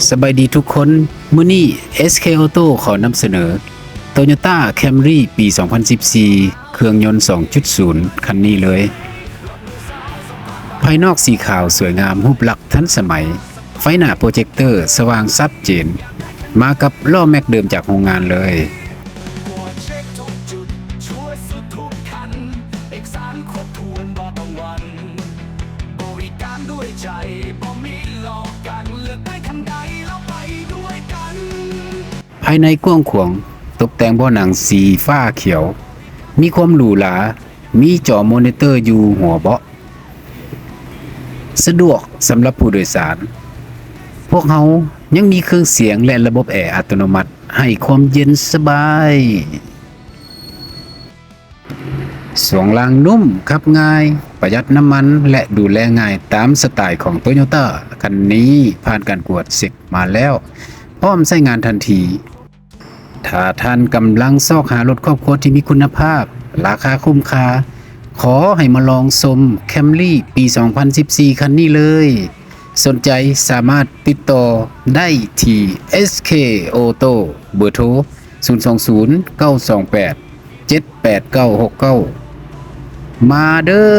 ສະບາຍດີທຸກຄົນ, ມື້ນີ້ ເອສເຄ Auto ຂໍນຳສະເໜີ Toyota Camry ປີສອງພັນສິບສີ່ ເຄື່ອງຍົນສອງຈຸດສູນ ຄັນນີ້ເລີຍ. ພາຍນອກສີຂາວສວຍງາມ, ຮູບລັກທັນສະໄໝ, ໄຟໜ້າໂປຣເຈັກເຕີສະຫວ່າງຊັດເຈນ, ມາກັບລໍ້ແມັກເດີມຈາກໂຮງງານເລີຍ. ພາຍໃນກວ້າງຂວາງ, ຕົກແຕ່ງເບາະໜັງສີຟ້າຂຽວ, ມີຄວາມຫຼູຫຼາ, ມີຈໍມໍນິເຕີຢູ່ຫົວເບາະ, ສະດວກສຳລັບຜູ້ໂດຍສານ. ພວກເຮົາຍັງມີເຄື່ອງສຽງ ແລະ ລະບົບແອອັດຕະໂນມັດໃຫ້ຄວາມເຢັນສະບາຍ. ຊ່ວງລ່າງນຸ້ມ, ຂັບງ່າຍ, ປະຢັດນ້ຳມັນ ແລະ ດູແລງ່າຍຕາມສະໄຕຂອງ Toyota. ຄັນນີ້ຜ່ານການກວດເຊັກມາແລ້ວ, ພ້ອມໃຊ້ງານທັນທີ. ຖ້າທ່ານກຳລັງຊອກຫາລົດຄອບຄົວທີ່ມີຄຸນນະພາບ, ລາຄາຄຸ້ມຄ່າ, ຂໍໃຫ້ມາລອງຊົມ Camry ປີສອງພັນສິບສີ່ ຄັນນີ້ເລີຍ. ສົນໃຈສາມາດຕິດຕໍ່ໄດ້ທີ່ ເອສເຄ Auto ເບີໂທ ສູນສອງສູນ ເກົ້າສອງແປດ ເຈັດແປດເກົ້າຫົກເກົ້າ. ມາເດີ້!